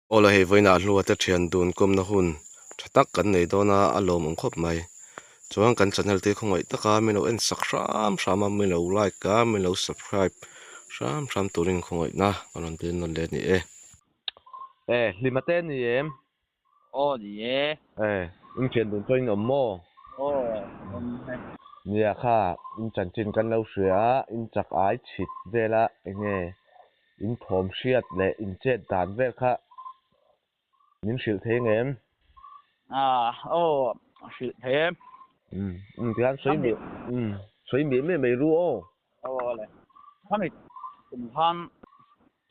Aw la hei vawiinah hlua te thian dun kawmna hun tha tak kan nei dawn a, a lawmawm khawp mai. Chuan kan channel te khawngaih taka min lo en sak hram hram a, min lo like a, min lo subscribe hram hram turin khawngaihna kan rawn dil nawn leh a ni e. E, hlima te ni em? Aw ni e. E, in thian dun chuan in awm maw? Aw, awm e. Nia kha, in chanchin kan lo hria a, in chak ai chhit vel a, enge In thawm hriat leh in chet dan vel kha min hrilh thei nge em? Ah, aw, hrilh thei e. Umm, umm, tikhan sawi miah, umm, sawi miah miah mai ru aw. Aw, awle. Khami kum khan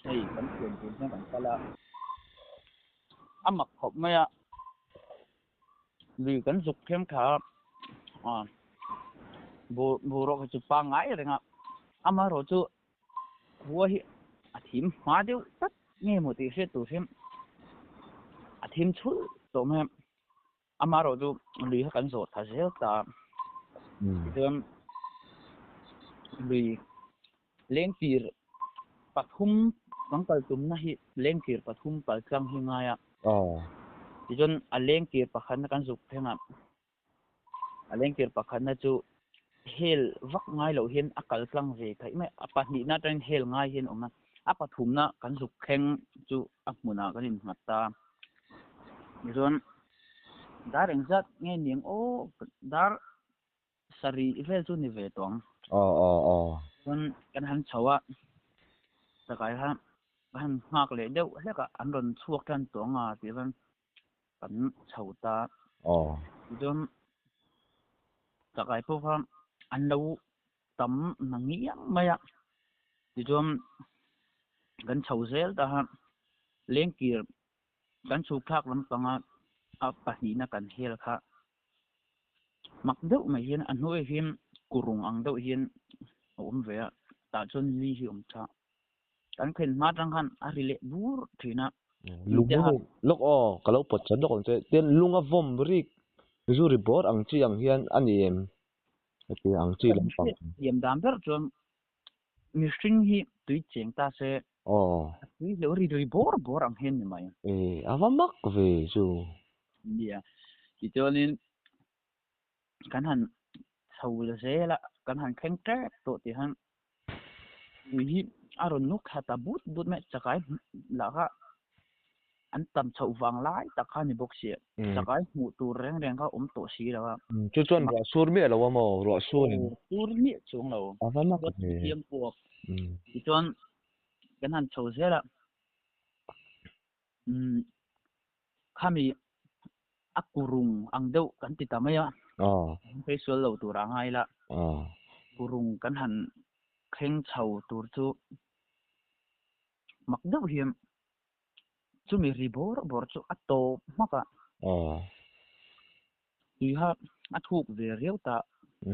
hei kan thian tur hian kan kal a, a mak khawp mai a, lui kan zuk thiam kha a, bur buruak hi chu pangngai reng a, amaherawhchu Khua hi a thim hma deuh tlat nge maw tih hriat tur hian a thim chhulh tawh mai a, amaherawh chu lui kha kan zawh tha zel ta a, tichuan lui lengtir pathum kan kal tumna hi lengtir pathum pal tlang hi ngai a, tichuan a lengtir pakhatna kan zuk thleng a. A lengtir pakhatna chu hel vak ngai loh hian a kal tlang ve theih mai a, pahnihna atangin hel ngai hian a awm a, a pathumna kan zuk thleng chu a hmunah kan innghat ta. Tichuan dar engzat nge niang aw dar sarih vel chu ni ve tawh ang. Aw aw aw. Chuan kan han chho a, chakai kha kan han nghak leh deuh hlek a, an rawn chhuak tan tawh ang a tih chuan kan chho ta. Aw. Tichuan chakai pawh kha an lo tam na ngiang mai a, tichuan kan chho zel ta a, lengkir kan chhuk thlak lampanga a pahnihna kan hel kha mak deuh mai hian a hnuaiah hian kurung ang deuh hian a awm ve a, tah chuan li hi a awm tha. Kan thlen hma atang khan a ri leh bur thin a. Lung lawk aw, ka lo pawt chan lawk ang che. Tin, lung a vawm rik zu ri bawr ang chi ang hian a ni em? Heti ang chi lampang. Kan hriat thiam dan ber chuan mihring hi tui cheng ta se a tui hleuh ri ri bawr bawr ang hian ni mai. E, a va mak ve chu. Nia, tichuanin kan han chho zel a, kan han thleng tep tawh tih khan Tui hi a rawn nuk thla ta but but mai, chakai lah kha an tam chhoh vang lai tak kha a ni bawk si a, chakai hmuh tur reng reng kha a awm tawh si lo a. Chu chuan ruah sur miah lo a maw? Ruah sur in. Aw, sur miah chuang lo. A va mak ve. Thiam puak. Tichuan kan han chho zel a, umm khami a kurung ang deuh kan ti ta mai a, phei sual lo tur a ngai la, kurung kan han thleng chho tur chu mak deuh hian chumi ri bawr bawr chu a tawp hmak a, tui kha a thuk ve riau ta,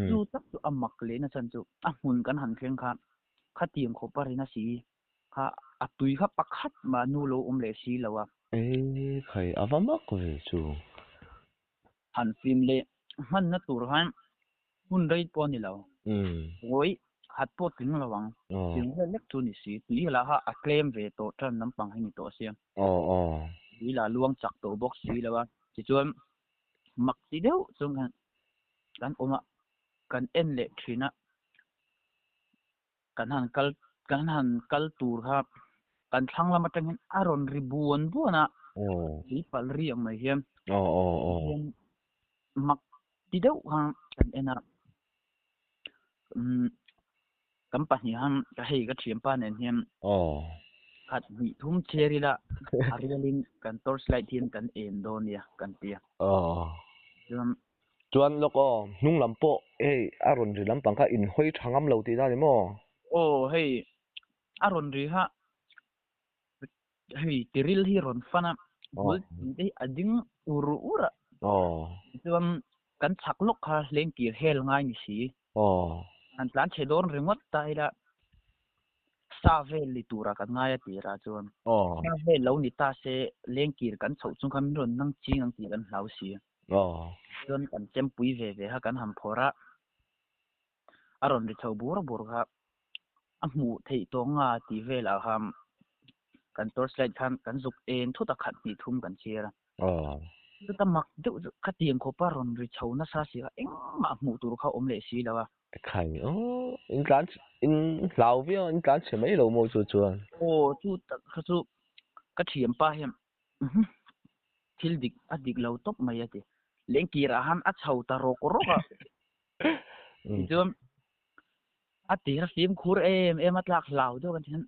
chu tak chu a mak leh na chhan chu a hmun kan han thleng kha khatiang khawp a ri na si. Kha a tui kha pakhat mah nu lo awm leh si lo a. E khai a va mak ve chu. Han fim leh hmanna tur khan hun rei pawh a ni lo. Ngawi khat pawh tling lo ang. Tling vel lek chu ni si. Tui lah kha a tlem ve tawh tan lampang hi ni tawh sia. Tui lah luang chak tawh bawk si lo a. Tichuan mak ti deuh chuan kan awm a, kan en leh thin a. Kan han kal kan han kal tur kha kan thlang lam atang hian a rawn ri buan buan a, tui palh ri ang mai hian hian mak ti deuh khan kan en a, umm kan pahnih han ka hei ka thianpa nen hian khat hnih thum chhiar ila a rialin kan torch light hian kan en dawn nia kan ti a. Chuan Chuan lawk aw, hnung lam pawh hei a rawn ri lampang kha in hawi tha ngam lo tih na ni maw? Aw hei a rawn ri kha hei tiril hi rawn fan a, bul tin te hi a ding ur ur a. Chuan kan chhak lawk kha hlengkir hel ngai ni si. Han tlan chhe dawn ringawt ta ila sa vel ni tura kan ngai a tirah chuan sa vel lo ni ta se lengkir kan chhoh chung kha min rawn nang ching ang tih kan hlau si. Chuan kan chempui ve ve kha kan han phawrh a, a rawn ri chho bur bur kha a hmuh theih tawh nga tih velah kha Kan torch light khan kan zuk en thut a khat hnih thum kan chhiar a. Aw. Chuta mak deuh chu khatiang khawpa rawn ri chho nasa si kha engmah hmuh tur kha awm leh si lo a. Khai aw, in tlan in hlau viau in tlan chhe mai lo maw chu chuan. Aw chu tak kha chu ka thiam pa hian thil dik a dik lo tawp mai a ti. Lengkirah han a chho ta rawk rawk a. Tichuan a tir a fimkhur em em a tlak hlau deuh kan ti hian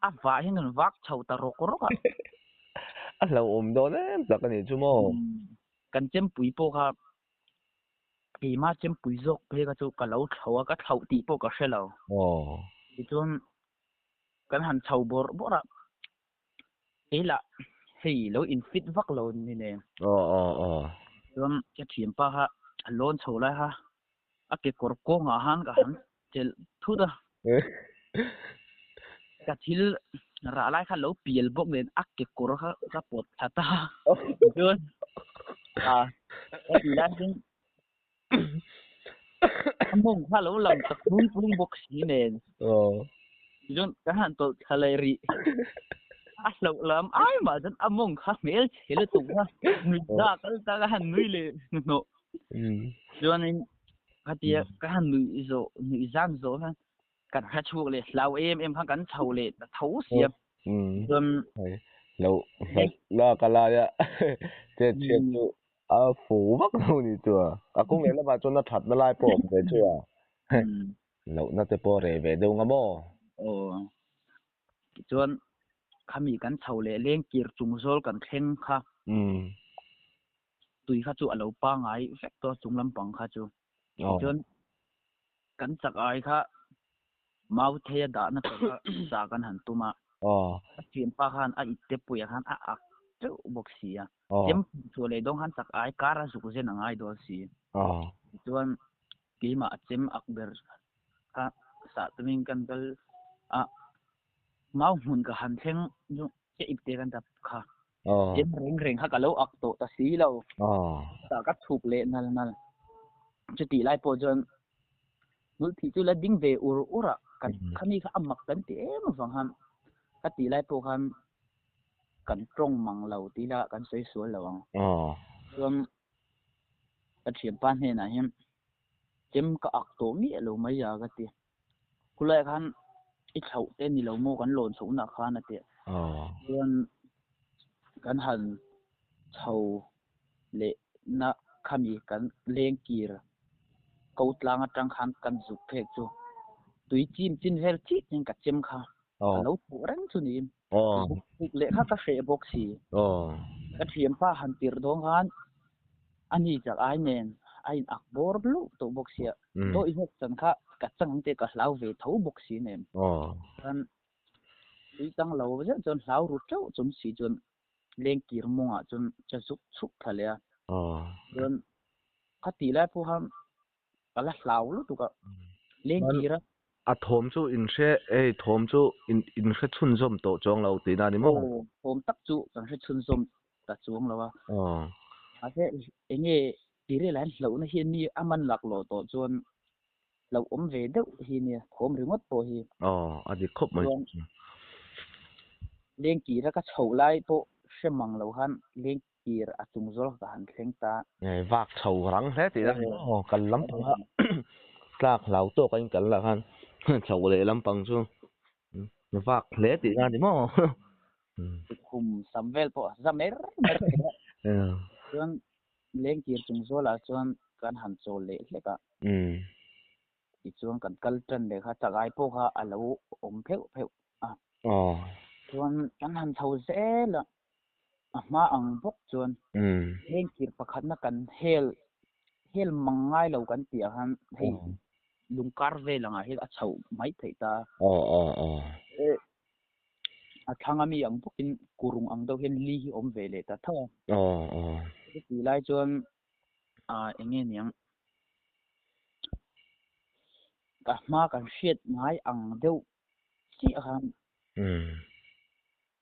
a vah hian kan vak chho ta rawk rawk a. A hlauhawm dawn em tak a nih chu maw? Kan chempui pawh kha keimah chempui zawk phei kha chu ka lo thlo a, ka thloh tih pawh ka hre lo. Tichuan kan han chho bawrh bawrh a, keilah hei lo in fit vak lo ni nen. Chuan ka thianpa kha a lawn chho lai kha a kekawr kawngah khan ka han chelh thut a. Ka thil rah lai kha lo pial bawk nen a kekawr kha ka pawt thla ta. Chuan a ka tih lai chuan a mawng kha lo lang ta phung phung bawk si nen. Chuan ka han tawlh thla leh rih. A hloh lam ai mah chuan a mawng kha hmel chhe lutuk kha nui za kal ta ka han nui leh hnuhnawh. Chuanin khatia ka han nuih zawh nuih zan zawh khan kan hre chhuak leh hlau em em khan kan chho leh ta tho sia. Chuan Hloh hloh lak a laia chet chhiat chu a fu vak lo ni chu a. A kawng leh lamah chuan a thatna lai pawh a awm ve chu a. Lohna te pawh a reh ve deuh nga maw? Aw. Tichuan khami kan chho leh leng kir chung zawl kan thleng kha. Tui kha chu a lo pangai vek tawh a chung lampang kha chu. Tichuan kan chak ai kha mau thei a dahna tur kha sa kan han tum a. A thianpa khan a ipte puiah khan a ak teuh bawk si a. Chem chhuah leh dawng khan chak ai kar a zuk zen a ngai dawn si. Tichuan keimah a chem ak ber kha sah tumin kan kal a. Mau hmun ka han thleng chu ka ipte kan dap kha. Chem reng reng kha ka lo ak tawh ta si lo. Tah ka chhuk leh nal nal. Chutih lai pawh chuan nul thih chu la ding ve ur ur a. Kan khami kha a mak kan ti em avang khan ka tih lai pawh khan kan tawng mang lo tih lah kan sawi sual lo ang. Chuan ka thianpa hnenah hian chem ka ak tawh miah lo mai a ka ti. Khulaiah khan i thlauh te ni lo maw kan lawn chhoh nak khan a ti. Chuan kan han chho leh na khami kan leng kir ko tlang atang khan kan zuk phek chu tui chim chin vel chiah hian ka chem kha ka lo thuh reng chu niin zuk zuk leh kha ka hreh bawk si. Ka thianpa han tirh dawn khan a ni chak ai nen a in ak bawr luh tawh bawk sia. Dawi zawk chan kha ka chang ang tih ka hlau ve tho bawk si nen. Chuan tui tang lo zet chuan hlau ru teuh chung si chuan leng kir mawngah chuan ka zuk chhuk thla leh a. Chuan kha tih lai pawh khan ka la hlau lutuk a. Leng kir a. A thawm chu in hre hei thawm chu in in hre chhunzawm tawh chuang lo tihna a ni maw? Aw thawm tak chu kan hre chhunzawm ta chuang lo a. Mahse enge Tirel an hlauhna hi mi a man laklawh tawh chuan hlauhawm ve deuh hi nia, thawm ringawt pawh hi. Aw, a dik khawp mai. Chuan lengkir a ka chhoh lai pawh hre mang lo khan lengkir a chung zawl ka han thleng ta. Vak chho rang hle tih a ni maw? Kal lampang a tlak hlau tawk a in kal lah khan chho leh lampang chu vak hle tih a ni maw? Khum sam vel pawh za mer mer thei a. Chuan Lengkir chung zualah chuan kan han chawl leh hlek a. Tichuan kan kal tan leh kha chakai pawh kha a lo awm pheuh pheuh a. Chuan kan han chho zel a, a hma ang bawk chuan lengkir pakhatna kan hel hel mang ngai lo kan tih ah khan hei lungkar vel angah hian a chho mai theih ta a. A thlang ami ang bawkin kurung ang deuh hian li hi awm ve leh ta tho a. Chutih lai chuan ah eng nge niang ka hma kan hriat ngai ang deuh chiah khan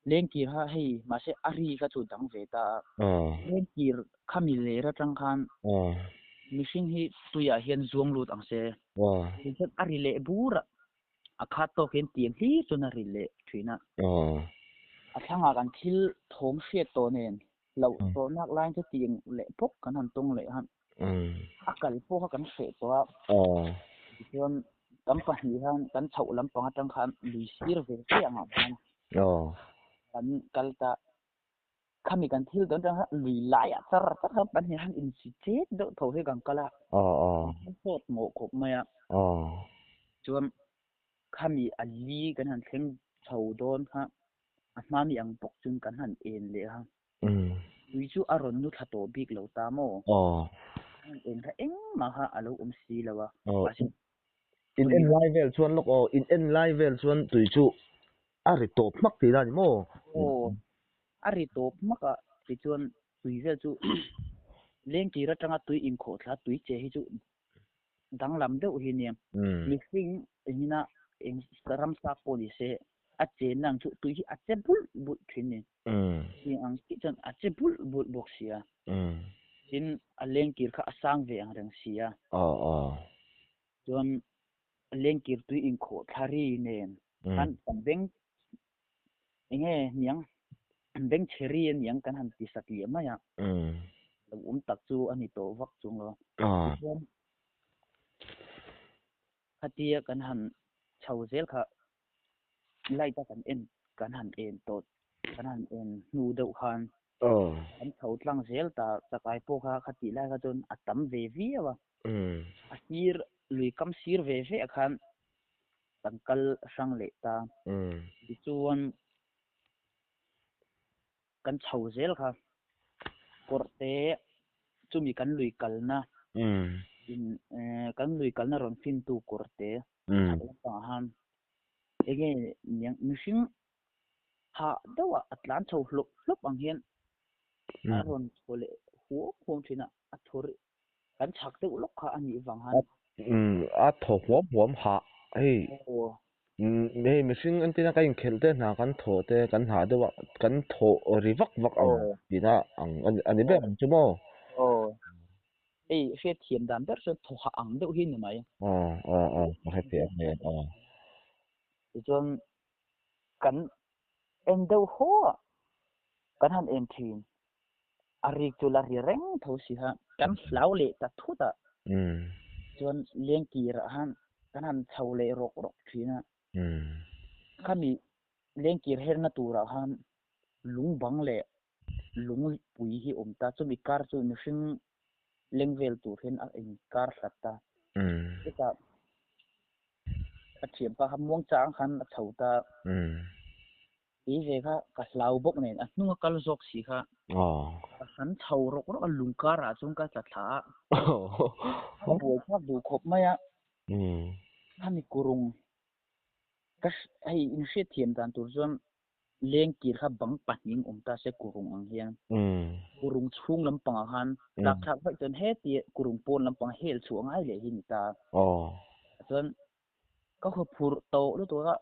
lengkir kha hei mahse a ri kha chu dang ve ta a. Lengkir khami ler atang khan mihring hi tuiah hian zuang lut ang se. Tichuan a ri leh bur a. A khat tawkin tiang hlir chuan a ri leh thin a. A thlangah kan thil thawm hriat tawh nen hlauh tawh nak laiin chu tiang leh bawk kan han tawng leh a. A kal pawh kha kan hreh tawh a. Tichuan kan pahnih khan kan chhoh lampang atang khan lui sir ve ve angah khan kan kal ta. Khami kan thil dawn atang khan lui laiah char char khan pahnih han insi chet deuh tho hi kan kal a. Kan sawt mawh khawp mai a. Chuan khami a li kan han thleng chho dawn kha a hmami ang bawk chuan kan han en leh a. Tui chu a rawn nu thla tawh bik lo ta maw? Kan en kha engmah kha a lo awm si lo a. Mahse In en lai vel chuan lawk aw, in en lai vel chuan tui chu a ri tawp hmak tih na ni maw? Aw, a ri tawp hmak a, tichuan tui vel chu lengkir atanga tui inkhawh thla tui che hi chu danglam deuh hi nia. Mihring engina eng ramsa pawh ni se a chenna ang chu tui hi a che bulh bulh thin ni. Ni ang tih chuan a che bulh bulh bawk si a. Tin a lengkir kha a sang ve ang reng si a. Chuan a lengkir tui inkhawh thla ri nen khan kan beng enge niang beng chhe ri aniang kan han ti satliah mai a. Lo awm tak chu a ni tawh vak chung lo. Tichuan khatia kan han chho zel kha light a kan en kan han en tawh kan han en hnu deuh khan kan chho tlang zel ta chakai pawh kha khatih lai kha chuan a tam ve viau a. A sir lui kam sir ve ve ah khan kan kal hrang leh ta. Tichuan kan chho zel kha kawrh te chumi kan lui kalna in kan lui kalna rawn fintu kawrh te chhak lampangah khan enge niang mihring hah deuhah a tlan chho hlawp hlawp ang hian a rawn chho leh huam huam thin a, a thaw rih kan chhak deuh lawk kha a nih vang han. A thaw huam huam hah hei hei mihring entina ka inkhelh te hna kan thawh te kan hah deuh a kan thawh ri vak vak ang tihna ang a ni ber ang chu maw. Aw hei hriatthiam dan ber chuan thaw hah ang deuh hi ni mai. Aw aw aw ka hrethiam hle aw. Tichuan kan en deuh haw a kan han en thin. A rik chu la ri reng tho si kha kan hlau leh ta thut a, chuan lengkirah khan kan han chho leh rawk rawk thin a, khami lengkir herna turah khan lung bang leh lung pui hi awm ta, chumi kar chu mihring leng vel tur hian a inkar hlat ta, chutah a thianpa kha muangchang khan a chho ta. Kei ve kha ka hlau bawk nen a hnung a kal zawk si kha ka han chho rawk rawk a lung karah chuan ka tla thla a, ka buai thlak duh khawp mai a, khami kurung ka hei inhriatthiam dan tur chuan lengkir kha bang pahnih awm ta se kurung ang hian kurung chhung lampangah khan tlak thlak vaih chuan heti kurung pawn lampang hel chhuah ngai leh hi ni ta chuan ka huphurh tawh lutuk a.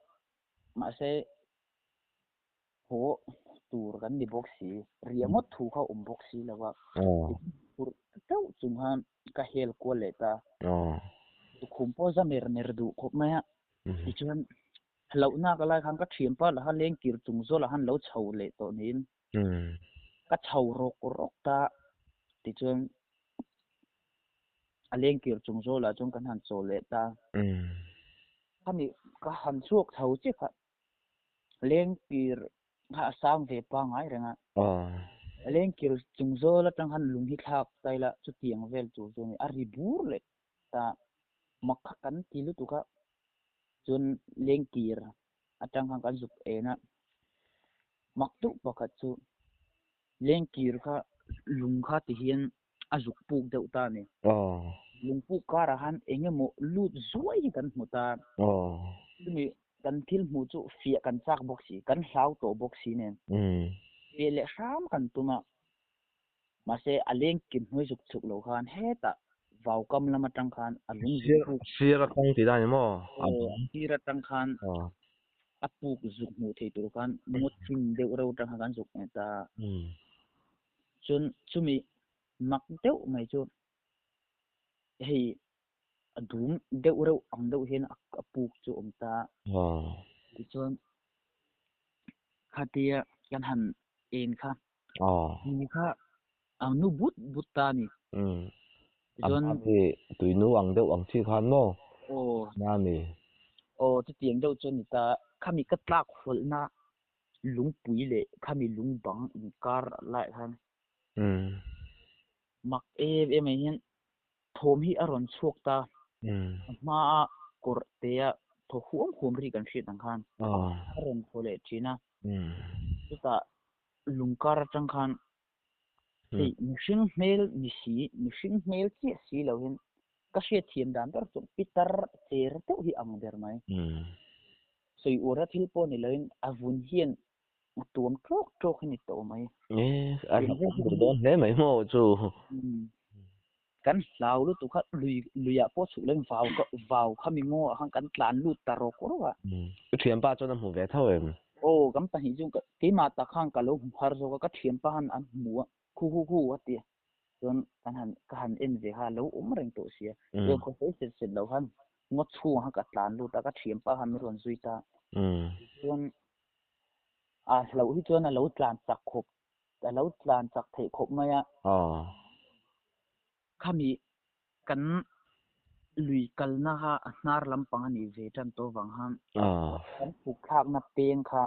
Mahse, haw tur kan ni bawk si, riah ngawt thu kha awm bawk si lo va, phur deuh chung khan ka hel kual leh ta. Tukhum pawh za mer mer duh khawp mai a, tichuan hlauhna ka lai khan ka thianpa lah kha lengkir chung zawlah khan lo chho leh tawh niin ka chho rawk rawk ta, tichuan a lengkir chung zawlah chuan kan han chawl leh ta. Khami ka han chhuak chho chiah kha lengkir kha a sang ve pangngai reng a. Lengkir chung zawl atang khan lung hi thlak ta ila chutiang vel tur chu a ni. A ri bur leh ta mak kha kan ti lutuk a, chuan lengkir atang khan kan zuk en a. Mak deuh pakhat chu lengkir kha lung kha ti hian a zuk puk deuh ta a ni. Lung puk karah khan eng emaw lut zuai hi kan hmu ta. Chumi kan thil hmuh chu fiah kan chak bawk si, kan hlau tawh bawk si nen. Fiah leh hram kan tum a, mahse a leng kim hnuai zuk chuk lo khan hetah vau kam lam atang khan a lung zuk puk. Sir atang tih dan ni maw? Aw, sir atang khan a puk zuk hmuh theih tur khan ngawt hring deuh reuh atang khan kan zuk ngheh ta. Chuan chumi mak deuh mai chu hei a dum deuh reuh ang deuh hian a puk chu a awm ta. Tichuan khatia. Kan han en kha ni kha a nu but but ta a ni. Tichuan A hma tui nu ang deuh ang chi khan maw? Aw. Na mi. Aw chutiang deuh chu a ni ta. Khami ka tlak hawlhna lungpui leh khami lungbang inkar laiah khan mak em em ah hian thawm hi a rawn chhuak ta. A hmaa kawr tea thaw huam huam ri kan hriat ang khan a rawn thaw leh thin a. Chutah lungkar atang khan hei mihring hmel ni si, mihring hmel chiah si lo hian ka hriatthiam dan ber chu pitar cher deuh hi ang ber mai. Sawi ura thil pawh ni loin a vun hian a tuam tawk tawk hi ni tawh mai. A hlauhawm duh dawn hle mai maw chu. Kan hlau lutuk kha lui luiah pawh chhuk loin vau ka vau kha mi ngaw ah khan kan tlan lut ta rawk rawk a. I thianpa chuan a hmu ve tho em? Aw kan pahnih chu keimah tak khan ka lo hmu har zawk a, ka thianpa khan an hmu a, khu khu khu a ti a. Chuan kan han ka han en ve kha a lo awm reng tawh sia. Chuan khaw sawi set set lo khan ngaw chhungah khan ka tlan lut a, ka thianpa khan min rawn zui ta. Chuan a hlauh hi chuan a lo tlan chak khawp a lo tlan chak theih khawp mai a. Khami kan lui kalna kha a hnar lampang a nih ve tan tawh vang khan kan chhuk thlakna peng kha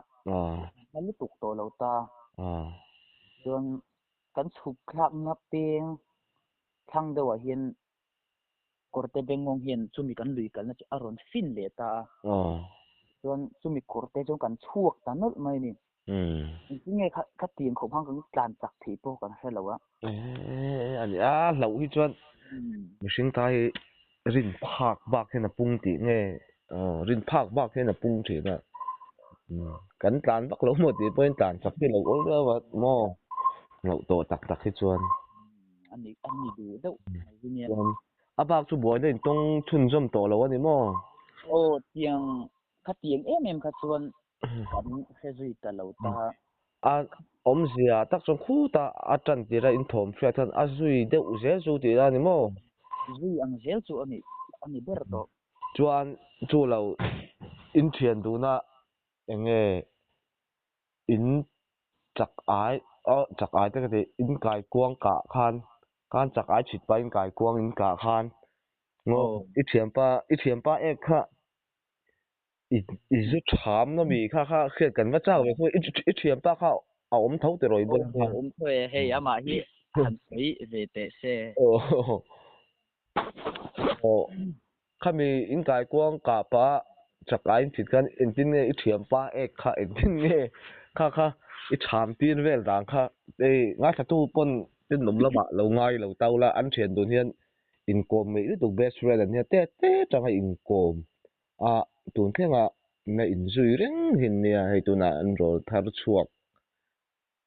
a lutuk tawh lo ta. Chuan kan chhuk thlakna peng thlang deuhah hian kawrte bengngawng hian chumi kan lui kalna chu a rawn fin leh ta a. Chuan chumi kawrte chu kan chhuak ta nawlh mai a ni. Engtin nge kha kha tiang khawp khan kan tlan chak theih pawh kan hre lo a. A ni a, hlauh hi chuan mihring ta hi rin phak bak hian a pung tih nge rin phak bak hian a pung thin a. Kan tlan vak lo maw tih pawhin tlan chak hi a lo awl viau a maw hlauh tawh tak tak hi chuan. A ni a ni duh deuh mai hi nia. Chuan a bak chu buaina intawng chhunzawm tawh lo a ni maw? Aw tiang kha tiang em em kha chuan kan hre zui ta lo ta. A awmzia tak chuan khuta a tan tir a inthawm hriat khan a zui deuh zel chu tih a ni maw? Zui ang zel chu a ni a ni ber tawh. Chuan chu lo inthian duhna eng nge in chak ai aw chak ai te ka ti in kai kuang kah khan khan chak ai chhit pa in kai kuang in kah khan ngaw i thianpa i thianpa ek kha i i zu tham na mi kha kha hriat kan va chak ve khaw i i thianpa kha a awm tho tiraw i bulah khan awm tho e hei amah hi han sawi ve teh se aw aw Khami in kaikuang kah pah chak a in chit khan engtin nge i thianpa ek kha engtin nge kha kha i chham tir vel dan kha hei ngaithlatu pawn tenawm lamah lo ngai lo tau la an thian dun hian inkawm ngeih lutuk best friend an nia te te tanga inkawm a tun thlenga na inzui reng hin nia hei tunah an rawl thar chhuak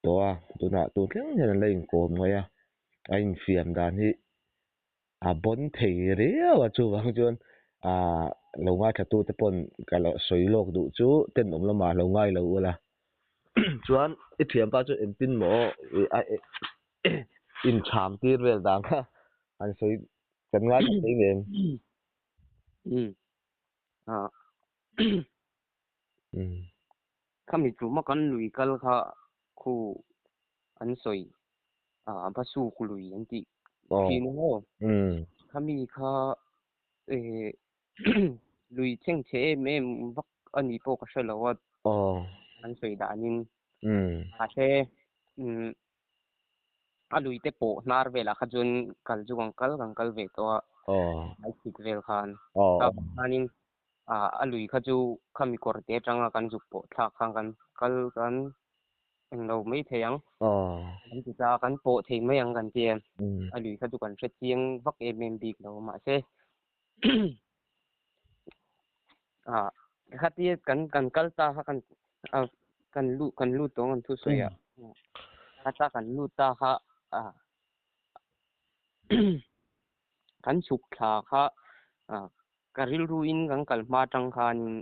tawh a tunah tun thleng hian an la inkawm ngaih a a infiam dan hi a bawn thei riau a chuvang chuan aah lo ngaithla tu te pawn ka lo sawi lawk duh chu tenawm lamah lo ngai lo ula chuan i thianpa chu engtin maw a inchham tir vel dan kha an sawi kan ngaithla thei ngem. Khami tluma kan lui kal kha khu an sawi a Basuk lui an tih thin ang aw. Khami kha lui chhengchhe em em vak a nih pawh ka hre lo a, an sawi danin mahse a lui te pawh hnar velah kha chuan kal chu kan kal kan kal ve tawh a, a chhit vel khan khanin a lui kha chu khami kawr te atanga kan zuk pawh thlak khan kan kal kan englo mai thei ang kan ti ta kan pawh thei mai ang kan ti a, a lui kha chu kan hre chiang vak em em bik lo mahse khatia kan kan kal ta kha kan kan lut kan lut tawh ang an thusawi ah khata kan lut ta kha kan chhuk thla kha ka rilru in kan kal hma atang khanin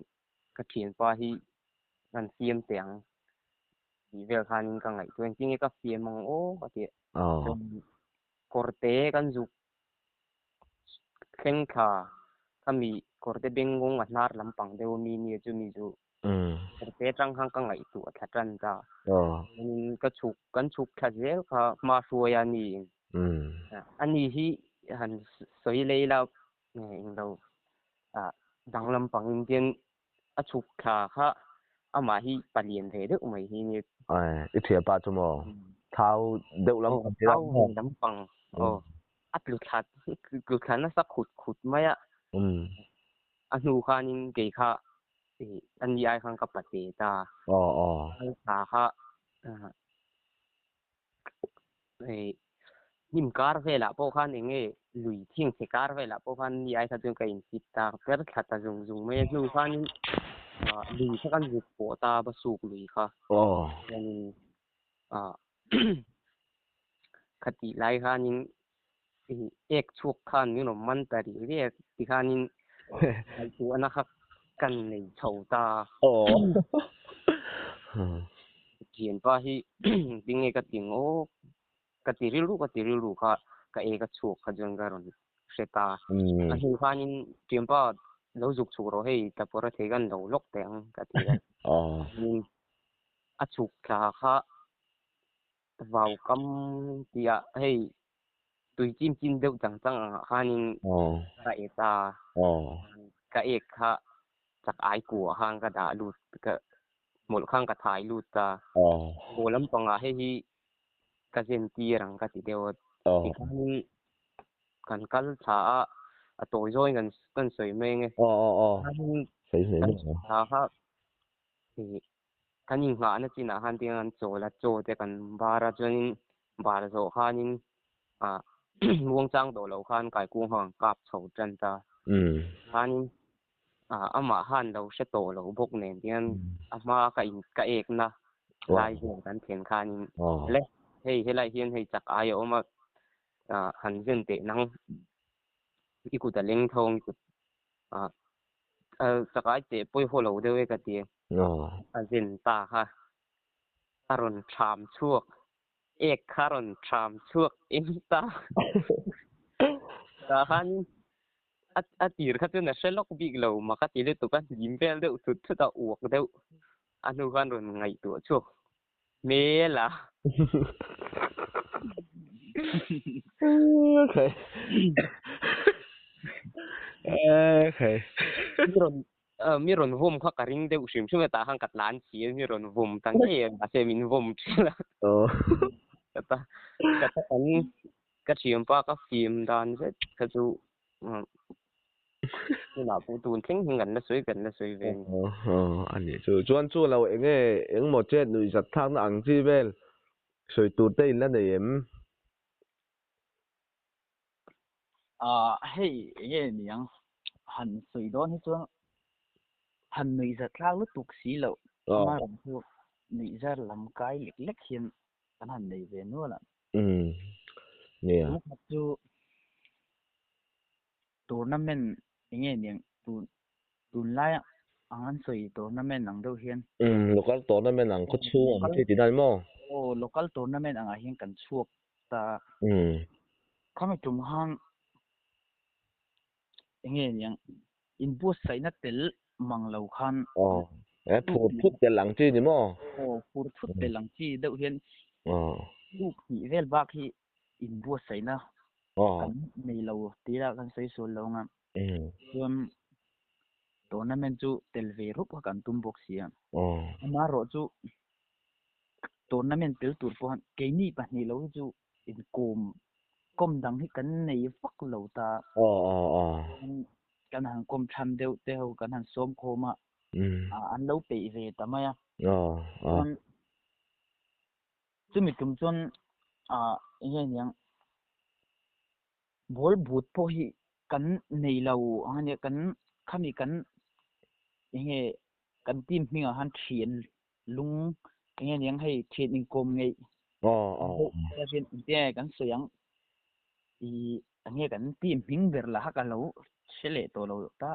ka thianpa hi kan fiam teh ang tih vel khanin ka ngaihtuah engtin nge ka fiam ang aw ka ti a chuan kawrte kan zuk thleng thla khami kawrte bengngawng a hnar lampang deuh ami nia chumi chu. Kawrte atang khan ka ngaihtuah thla tan ta. Chuanin ka chhuk kan chhuk thla zel kha hma hruai a ni. Ani hi han sawi lei la englo danglam pangin hian a chhuk thla kha amah hi palian ve deuh mai hi nia. I thianpa chu maw? Thau deuh lam pang thau ve lampang aw a tlu thla tlu thla nasa khut khut mai a. A hnu khanin kei kha a ni ai khan ka pate ta. Thla kha Hnim kar velah pawh khan eng nge lui thing chhe kar velah pawh khan ni ai kha chuan ka insit ta per thla ta zung zung mai a hnu khanin lui kha kan zut pawh ta ba suk lui kha chuanin khatih lai khanin ek chhuak khan min rawn man ta rih riai a tikhanin ngaihtuahna kha kan nei chho ta. Thianpa hi tinge ka ti ngawk ka ti rilru ka ti rilru kha ka ek a chhuak kha chuan ka rawn hre ta. A hnu khanin thianpa lo zuk chhuk rawh hei tapawr a thei kan lo lawk teh ang ka ti a. A chhuk thla kha vau kam tih ah hei tui chim chim deuh chang chang angah khanin ka ek a ka ek kha chak ai kuah khan ka dah lut ka hmawlh khan ka thai lut a haw lampangah hei hi ka zen tir ang ka ti deuh a tikhanin kan kal thla a a tawi zawngin kan kan sawi mai ang e kan thla kha Kan inghahna chinah khan tiang an chawl a, chaw te kan bar a, chuanin bar zawh khanin ah muangchang tawh loh khan kaikung ho an kap chho tan ta. Khanin ah amah khan lo hre tawh lo bawk nen tiang a hma ka in ka ekna lai vel kan thlen khanin le hei helai hian hei chak ai a awm a, ah han zen teh nang i kut a leng tho ang i kut ah chak ai cheh pawi haw lo deuh e ka ti. A zen ta kha a rawn ṭham chhuak, ek kha a rawn ṭham chhuak em ta. Tah khanin a tir kha chuan a hre lawk bik lo, mak a ti lutuk a, hlim vel deuh thut thut a, uak deuh a hnu khan rawn ngaihtuah chhuak hmel a. Mi rawn vawm kha ka ring deuh hrim hrim a, tah khan ka tlan chi a, mi rawn vawm ta ngei a, mahse min vawm ṭhin a. Ka ta ka ta kan ka thianpa ka fim dan zet kha chu tunah pawh tun thleng hi kan la sawi kan la sawi ve a ni. A nih chu. Chuan chu lo eng nge engmaw chet nuih zat thlakna ang chi vel sawi tur te in la nei em? Hei eng nge niang han sawi dawn hi chuan han nuih zat thlak lutuk si loh ama ram chu nuih zar lam kai lek lek hian kan han nei ve nual a. Nia. Tumkhat chu tournament eng nge niang tun tunlai ang an sawi tournament ang deuh hian. Local tournament ang khaw chhung ang chi tih dan maw? Aw local tournament angah hian kan chhuak ta. Khami tum khan eng nge niang inbuatsaihna tel mang lo khan. Aw e phur thut tel ang chi ni maw? Aw phur thut tel ang chi deuh hian uk hnih vel bak hi inbuatsaihna kan nei lo tih lah kan sawi sual lo ang a. Chuan tournament chu tel ve rup kha kan tum bawk si a. Amaherawh chu tournament tel tur pawh keini pahnih lo hi chu inkawm kawm dang hi kan nei vak lo ta. Kan han kawm than deuh te ho kan han sawm khawm a, an lo peih ve ta mai a. Chuan chumi tum chuan eng nge niang ball but pawh hi kan nei lo ang a nia kan khami kan eng nge kan team hmingah khan thian lung eng nge niang hei thian inkawm ngeih eng kan sawi ang ih eng nge kan team hming ber lah kha ka lo hre leh tawh lo ta.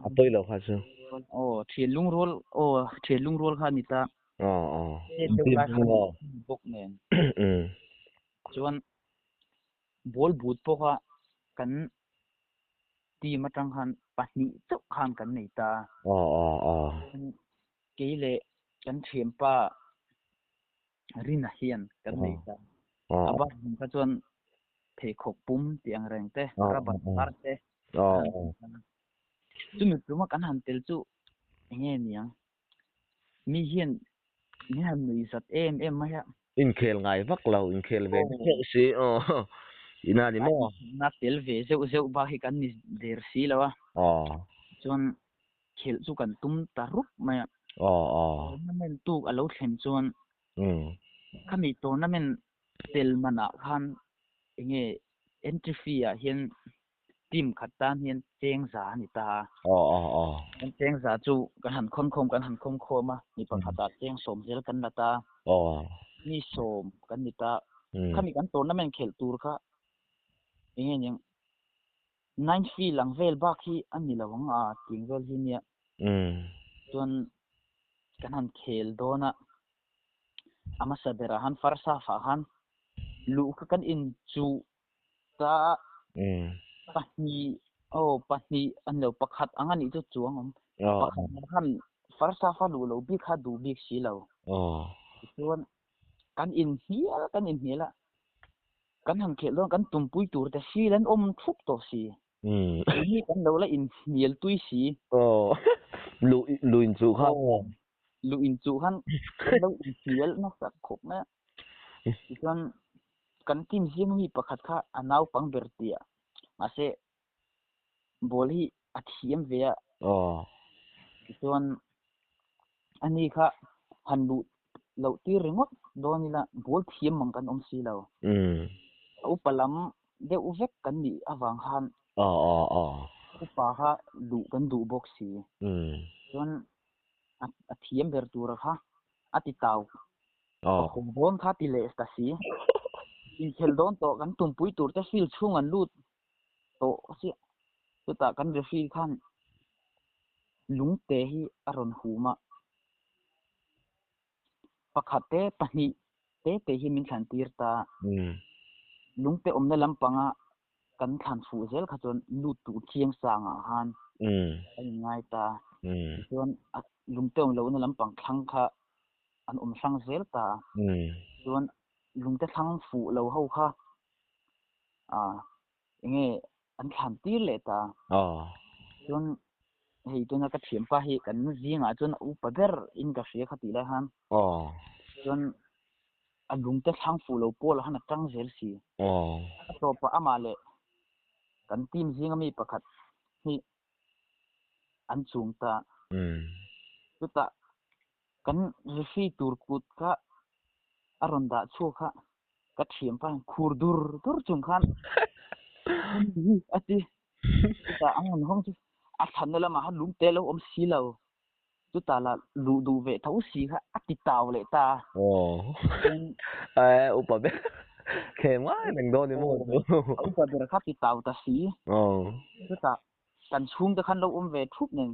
A pawi lo kha chu. Aw thian lungrual aw thian lungrual kha a ni ta. Bawk nen chuan ball but pawh kha kan Team atang khan pahnih chauh khan kan nei ta. Aw aw aw. Kei leh kan thianpa Rina hian kan nei ta. A bak hmun kha chuan pheikhawk pum tih ang reng te, rubber var te kan han nei ta. Chumi tuma kan han tel chu enge niang? Mi hian min han nui zat em em mai a. Inkhel ngai vak lo, inkhel ve zeuh si aw ina ni maw? Na tel ve zeuh zeuh bak hi kan ni der si lo a. Chuan khelh chu kan tum ta rup mai a. Tournament tuk a lo thlen chuan khami tournament tel manah khan enge entry fee ah hian team khat tan hian cheng za a ni ta a. Kan cheng za chu kan han khawn khawm kan han khawm khawm a, mi pakhatah cheng sawm zel kan la ta. Mi sawm kan ni ta. Khami kan tournament khelh tur kha eng nge niang nine fee lang vel bak hi a ni lo ang a tih vel hi nia. Chuan kan han khel dawn a, a hmasa berah khan first half ah khan luh kha kan inchuh Ta pahnih aw pahnih a ni lo pakhat ang a nih chu chuang awm. Pakhat ang khan first half a luh loh bik kha duh bik si lo. Tichuan kan inhnial kan inhnial a, kan han khelh dawn kan tumpui tur te feel an awm thup tawh si. Keini kan lo la inhnial tui si. Luh luh inchuh khan. Luh inchuh khan kan lo inhnial nasa khawp mai a. Tichuan kan team zing mi pakhat kha a naupang ber tia mahse ball hi a thiam ve a. Tichuan ani kha han luh loh tir ringawt dawn ila ball thiam mang kan awm si lo. A upa lam deuh vek kan nih avang khan upa kha luh kan duh bawk si. Chuan a thiam ber tura kha a ti tau. Ka haw dawn kha ti leh ta si. Inkhel dawn tawh kan tumpui tur te field chhung an lut tawh chiah. Chutah kan referee khan lungte hi a rawn hum a. Pakhat te pahnih te te hi min thlan tir ta. Lungte awmna lampanga kan thlan fuh zel kha chuan lut tur chiang sangah khan a inngai ta. Tichuan a lungte awm lohna lampang thlang kha an awm hrang zel ta. Chuan lungte thlang fuh lo ho kha enge an thlan tir leh ta. Chuan hei tuna ka thianpa hi kan zingah chuan a upa ber in ka hria kha tih lai khan. Chuan a lungte thlang fuh lo pawl ah khan a tang zel si. A tawpah amah leh kan team zinga mi pakhat hi an chung ta. Chutah kan referee tur kut kha a rawn dah chhuak a, ka thianpa hian khur dur dur chung khan a ti. Chutah an rawn hawng chu a thlanna lamah khan lungte a lo awm si lo. Chutah lah luh duh ve tho si kha a ti tau leh ta a. Aw. Upa ber thlem ngai reng dawn ni maw chu. A upa ber kha ti tau ta si. Chutah kan chhungte khan lo awm ve thup nen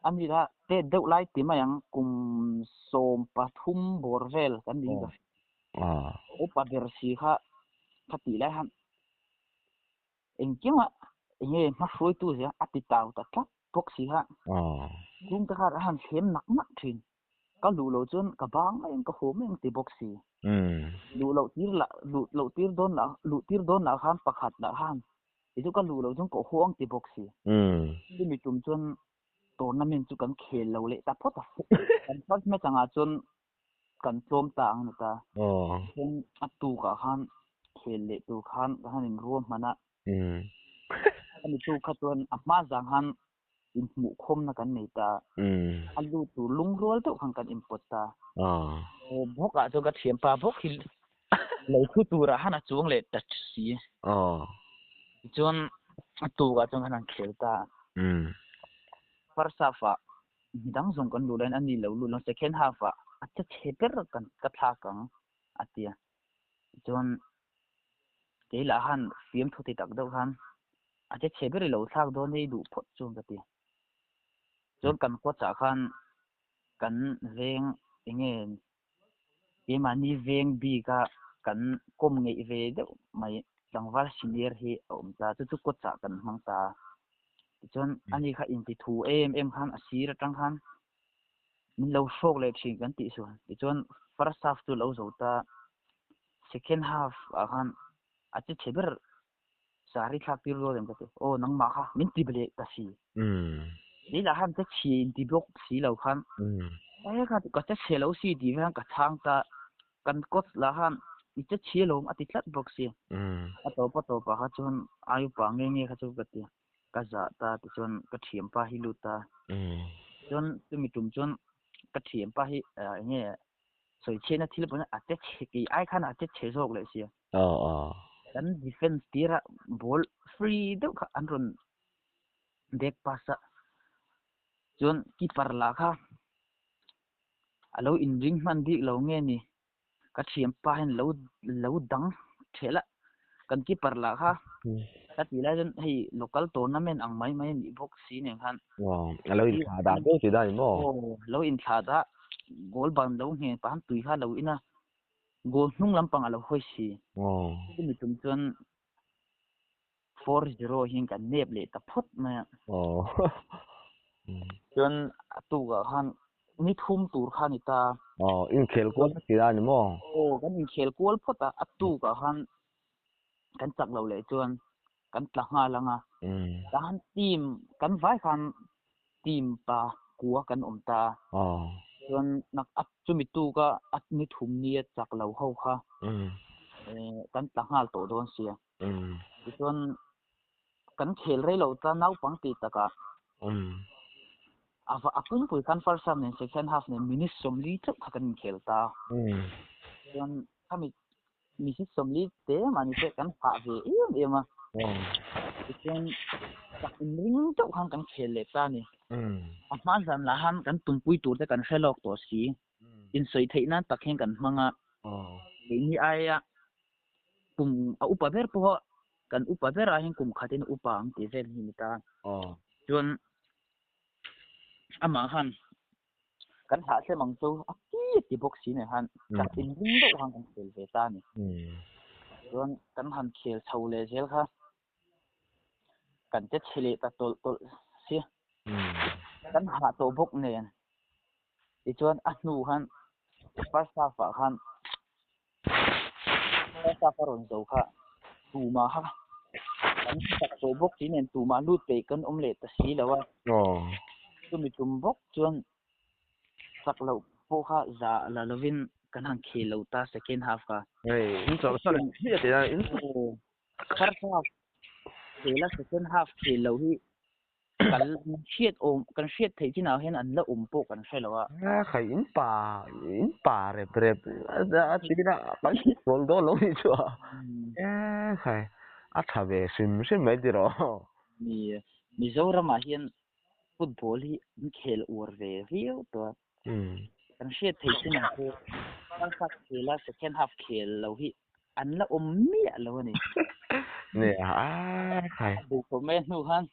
a ni la tet deuh lai ti mai ang kum 13 bawr vel kan ning ta. Upa ber si kha kha tih lai khan engkimah enge hmahruaitu zia a ti tau ta tlat bawk si kha. Chhungte kha a han thlem nak nak thin. Ka luh loh chuan ka bang mai ang ka haw mai ang ti bawk si. Luh loh tir lah luh loh tir dawn lah luh tir dawn lah khan pakhat lah khan ti chu ka luh loh chuan ka haw ang ti bawk si. Chumi tum chuan tournament chu kan khel lo leh ta phawt a. Kan first match angah chuan kan tlawm ta ang ni ta. Chuan a tukah khan khel leh tur khan ka han inruam hman a. Ani tuk kha chuan a hma zang khan inhmuhkhawmna kan nei ta. A lut tur lungrual deuh khan kan inpawt ta. Aw bawkah chuan ka thianpa bawk hi lo thu turah khan a chuang leh ta si. Tichuan a tukah chuan kan han khel ta. First half ah midang zawng kan luh laiin a ni lo lut lo. Second half ah a che chhe ber kan ka thlak ang a ti a. Tichuan kei lah khan fiamthu ti tak deuh khan a che chhe ber i lo thlak dawn hei duh phawt chuan ka ti. Chuan kan coach ah khan kan veng enge keimahni veng bik a kan kawm ngeih ve deuh mai tlangval senior hi a awm ta chu chu coach ah kan hmang ta. Tichuan ani kha inti thu em em khan a sir atang khan min lo hrawk leh thin kan tih sual. Tichuan first half chu lo zo ta, second half ah khan a che chhe ber saree thlak tir dawn em ka ti. Aw nangmah kha min ti leh ta si. Kei lah khan che chhe inti bawk si lo khan e kha ka che chhe lo si tih khan ka chhang ta. Kan coach lah khan i che chhe alawm a ti tlat bawk si. A tawp a tawpah kha chuan ai upa nge nge kha chu ka ti. Ka zah ta tichuan ka thianpa hi lut ta. Chuan chumi tum chuan ka thianpa hi eng nge sawi chhiatna thil pawh a che chhe kei ai khan a che chhe zawk leh sia. Kan defence tira ball free deuh kha an rawn back pass a. Chuan keeper lah kha a lo inring hman bik lo nge ni. Ka thianpa hian lo lo dang thelh a, kan keeper lah kha ka tih lai chuan hei local tournament ang mai mai a nih bawk si nen khan. Aw, a lo inthlah dah deuh tih dan ni maw? Aw, lo inthlah dah, goal ban lo ngheng pah khan tui kha a lo in a, goal hnung lampang a lo hawi si. Aw. Chumi tum chuan 4-0 hian kan nep leh ta phawt mai a. Aw. Chuan a tukah khan ni thum tur kha a ni ta. Aw, inkhel kual vek tih a ni maw? Aw, kan inkhel kual phawt a, a tukah khan kan chak lo leh chuan kan tla nghal ang a. Tahan team kan vai khan team pa kua kan awm ta. Aw. Chuan nak a chumi tuka a ni thum nia chak lo ho kha kan tla nghal tawh dawn sia. Tichuan kan khel rei lo ta naupang tih takah a va a pumpui khan first half nen second half nen minute 40 chauh kha kan inkhel ta. Chuan khami minute 40 te mahni te kan hah ve em em a. Tichuan chak inring chauh khan kan khel leh ta a ni. A hma zan lah khan kan tumpui tur te kan hre lawk tawh si. Insawi theih nan tak hian kan hmang a. Keini aia kum a upa ber pawh kan upa berah hian kum khatin upa ang tih vel hi ni ta. Chuan amah khan kan hlah hlem ang chu a ti a ti bawk si nen khan chak inring deuh khan kan khel ve ta a ni. Chuan kan han khel chho leh zel kha kan che chhe leh ta tawlh tawlh si. Kan hah tawh bawk nen tichuan a hnu khan first half ah khan first half a rawn zo kha tumah kha kan chak tawh bawk si nen tumah lut peih kan awm leh ta si lo a. Chumi tum bawk chuan chak loh pawh kha za la lovin kan han khel lo ta second half kha. Hei in chawlhsan chiah tih a in. First half khel a second half khel lo hi kan hriat awm kan hriat theih chinah hian an la awm pawh kan hre lo a. A khai in pa in pa rep rep a tina kan sual dawn lo nih chu a. E khai a tha ve hrim hrim mai tiraw. Ni Mizoramah hian football hi an khel uar ve viau tawh a. Kan hriat theih chinah pawh first half khel a second half khel lo hi an la awm miah lo a ni. Ni a khai. A duh khawp mai a hnu khan.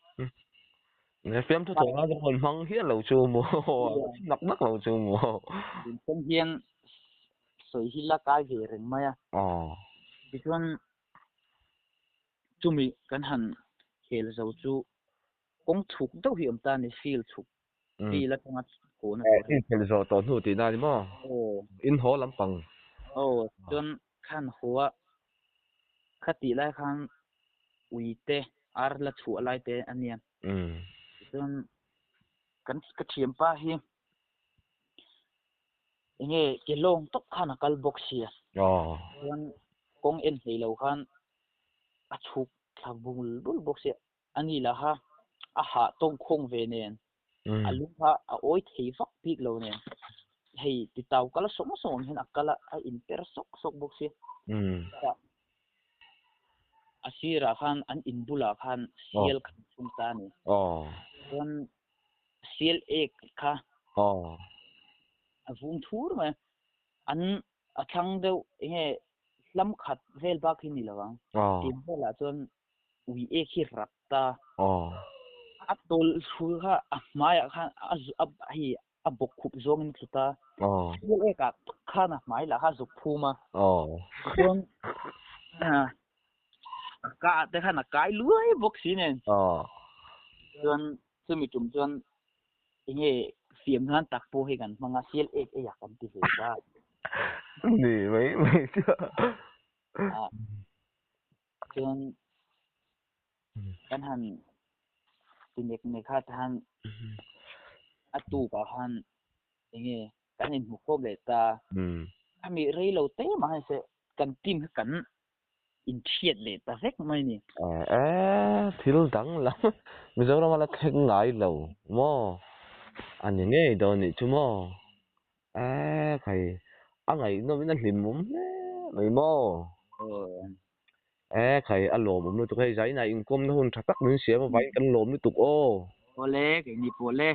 Ni fiamthu thawh ngai chu hmang hial lo chu maw. Nak nak lo chu maw. Tun hian sawi hi la kai ve reng mai a. Tichuan chumi kan han khel zo chu kawng chhuk deuh hi awm ta a ni, field chhuk, field atanga haw na tur hi. In khel zawh tawh hnu tihna a ni maw? In haw lampang. Aw, chuan khan haw a, khatih lai khan ui te, ar la chhuah lai te a nia. Tichuan kan ka thianpa hi enge ke lawng tawp khan a kal bawk sia. Chuan kawng en hlei lo khan a chhuk thla bul bul bawk sia. A ni lah kha a hah tawng khawng ve nen, a lung kha a awi thei vak bik lo nen, hei titau kal sawng sawng ang hian a kal a, a inper sawk sawk bawk si. Chutah a sirah khan an in bulah khan sial kha an chhung ta a ni. Chuan sial ek kha a vung thur mai a, an a thlang deuh eng nge hlam khat vel bak hi ni lo ang. Tin velah chuan ui ek hi rak ta. A tawlh thul kha a hmaiah khan a a hei a bawk khup zawngin a tlu ta. Sial ekah tak khan a hmai lah kha a zuk phum a. Chuan a ka ah te khan a kai luai bawk si nen. Chuan chumi tum chuan enge fiam nan tak pawh hi kan hmang a, sial ek ei ah kan ti ve ta. Ni mai mai chu. Ah chuan kan han ti nek nek a tahan a tuk ah khan enge kan inhmu khawp leh ta. Khami rei lo te mah se kan team kha kan inthiat leh ta vek mai ni. E, thil dang lam Mizoram a la thleng ngai lo maw? A ni ngei dawn nih chu maw? E, khai a ngaihnawmin a hlimawm hle mai maw? E, khai a lawmawm lutuk hei Zaina inkawmna hun tha tak min siam avangin kan lawm lutuk aw. Awle, keini pawh le.